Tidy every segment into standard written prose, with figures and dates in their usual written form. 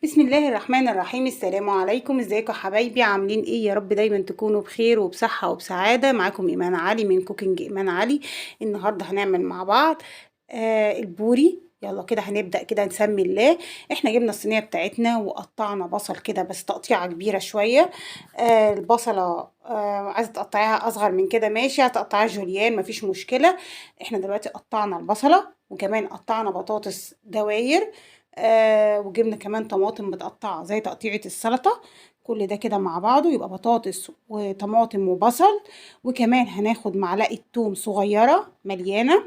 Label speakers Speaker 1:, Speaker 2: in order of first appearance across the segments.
Speaker 1: بسم الله الرحمن الرحيم. السلام عليكم، ازيكم يا حبايبي؟ عاملين ايه؟ يا رب دايما تكونوا بخير وبصحة وبسعادة. معاكم ايمان علي من cooking ايمان علي. النهاردة هنعمل مع بعض البوري. يلا كده هنبدأ كده، نسمي الله. احنا جبنا الصينية بتاعتنا وقطعنا بصل كده، بس تقطيعة كبيرة شوية. البصلة عايزة تقطعيها اصغر من كده ماشي، هتقطعيها جوليان مفيش مشكلة. احنا دلوقتي قطعنا البصلة، وكمان قطعنا بطاطس دواير، وجبنا كمان طماطم متقطعة زي تقطيعة السلطة. كل ده كده مع بعضه يبقى بطاطس وطماطم وبصل، وكمان هناخد معلقة توم صغيرة مليانة.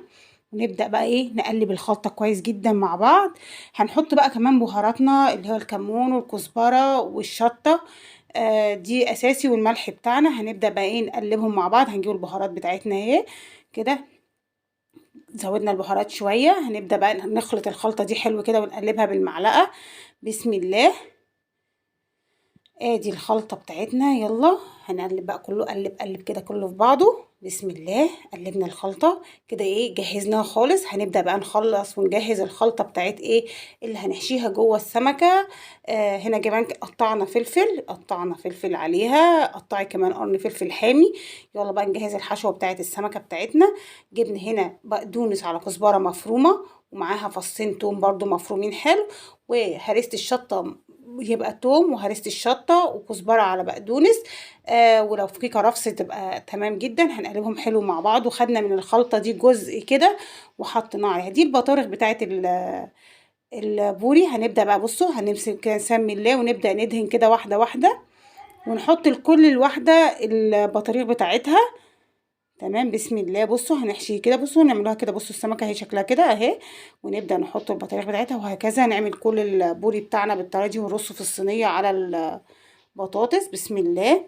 Speaker 1: ونبدأ بقى ايه، نقلب الخلطة كويس جدا مع بعض. هنحط بقى كمان بهاراتنا اللي هو الكمون والكزبرة والشطة، دي اساسي، والملح بتاعنا. هنبدأ بقى ايه، نقلبهم مع بعض. هنجيب البهارات بتاعتنا اهي كده، زودنا البهارات شوية. هنبدأ بقى نخلط الخلطة دي حلو كده ونقلبها بالمعلقة. بسم الله، ادي الخلطة بتاعتنا. يلا هنقلب بقى كله، قلب قلب كده كله في بعضه. بسم الله، قلبنا الخلطة كده ايه، جهزناها خالص. هنبدأ بقى نخلص ونجهز الخلطة بتاعت ايه اللي هنحشيها جوه السمكة. هنا كمان قطعنا فلفل، قطعنا فلفل عليها، قطعي كمان قرن فلفل حامي. يلا بقى نجهز الحشوة بتاعت السمكة بتاعتنا. جبنا هنا بقدونس على كزبرة مفرومة، ومعاها فصين توم برضو مفرومين حلو، وهرسة الشطة يبقى توم وهرسة الشطة وكزبرة على بقدونس، ولو في كرفس تبقى تمام جدا. هنقلبهم حلو مع بعض. وخدنا من الخلطة دي جزء كده وحطيناه عليها. دي البطارخ بتاعت البوري. هنبدأ بقى، بصوا هنمسك كده، نسمي الله ونبدأ ندهن كده واحدة واحدة، ونحط لكل الواحدة البطاريخ بتاعتها. تمام، بسم الله. بصوا هنحشيه كده، بصوا نعملوها كده، بصوا السمكة اهي شكلها كده اهي، ونبدأ نحط البطاريخ بتاعتها، وهكذا نعمل كل البوري بتاعنا بالطريقة دي، ونرصه في الصينية على البطاطس. بسم الله.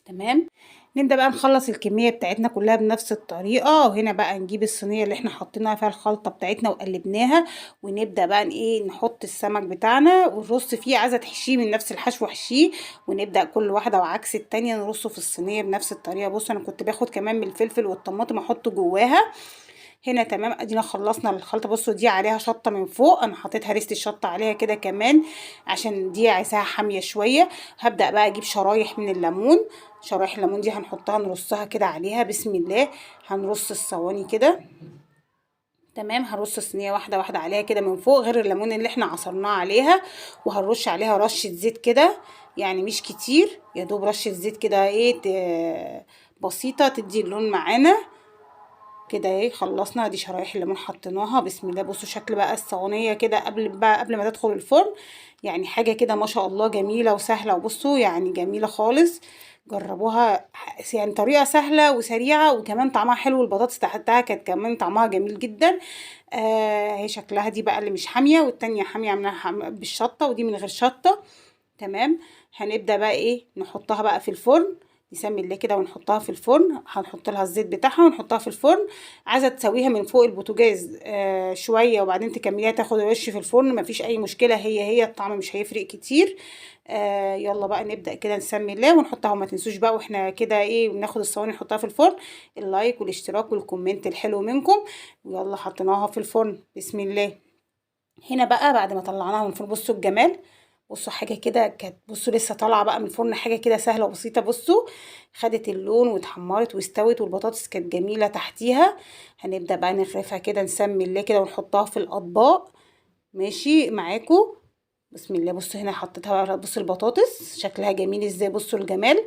Speaker 1: تمام، نبدأ بقى نخلص الكمية بتاعتنا كلها بنفس الطريقة. وهنا بقى نجيب الصينية اللي احنا حطيناها فيها الخلطة بتاعتنا وقلبناها، ونبدأ بقى ايه، نحط السمك بتاعنا ونرص فيه. عايزة تحشيه من نفس الحشو حشيه، ونبدأ كل واحدة وعكس التانية نرصه في الصينية بنفس الطريقة. بصوا انا كنت باخد كمان من الفلفل والطماطم احطه جواها هنا. تمام، ادينا خلصنا الخلطة. بصوا دي عليها شطه من فوق، انا حطيت هرسه الشطه عليها كده كمان عشان دي عايزاها حامية شوية. هبدا بقى اجيب شرايح من الليمون، شرايح الليمون دي هنحطها نرصها كده عليها. بسم الله، هنرص الصواني كده. تمام، هنرص الصينية واحدة واحدة عليها كده من فوق، غير الليمون اللي احنا عصرناه عليها. وهنرش عليها رشه زيت كده، يعني مش كتير، يا دوب رشه زيت كده ايه بسيطة تدي اللون معانا كده ايه. خلصنا، دي شرايح الليمون حطيناها. بسم الله. بصوا شكل بقى الصينية كده قبل ما تدخل الفرن، يعني حاجة كده ما شاء الله جميلة وسهلة. وبصوا يعني جميلة خالص، جربوها، يعني طريقه سهلة وسريعة، وكمان طعمها حلو. البطاطس تحتها كانت كمان طعمها جميل جدا. اهي شكلها، دي بقى اللي مش حامية، والتانية حامية عاملاها بالشطه، ودي من غير شطه. تمام، هنبدا بقى ايه، نحطها بقى في الفرن. نسمي الله كده ونحطها في الفرن. هنحط لها الزيت بتاعها ونحطها في الفرن. عايزه تسويها من فوق البوتاجاز شوية وبعدين تكمليها تاخد وش في الفرن، مفيش اي مشكلة، هي الطعم مش هيفرق كتير. يلا بقى نبدا كده نسمي الله ونحطها. وما تنسوش بقى واحنا كده ايه بناخد الصواني نحطها في الفرن، ال like والاشتراك وال comment الحلو منكم. ويلا حطيناها في الفرن. بسم الله. هنا بقى بعد ما طلعناها من الفرن، بصوا الجمال، بصوا حاجة كده كانت، بصوا لسه طالعة بقى من الفرن، حاجة كده سهلة وبسيطة. بصوا خدت اللون واتحمرت واستوت، والبطاطس كانت جميلة تحتيها. هنبدأ بقى نغرفها كده، نسمي الله كده ونحطها في الأطباق. ماشي معاكم. بسم الله. بصوا هنا حطيتها بقى، بصوا البطاطس شكلها جميل ازاي، بصوا الجمال.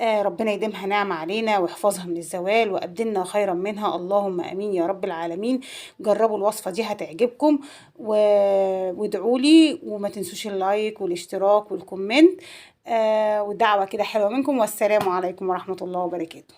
Speaker 1: ربنا يديمها نعمة علينا ويحفظها من الزوال وأبدلنا خيرا منها، اللهم امين يا رب العالمين. جربوا الوصفة دي هتعجبكم، وادعوا لي، وما تنسوش ال like والاشتراك وال comment، ودعوة كده حلوة منكم. والسلام عليكم ورحمة الله وبركاته.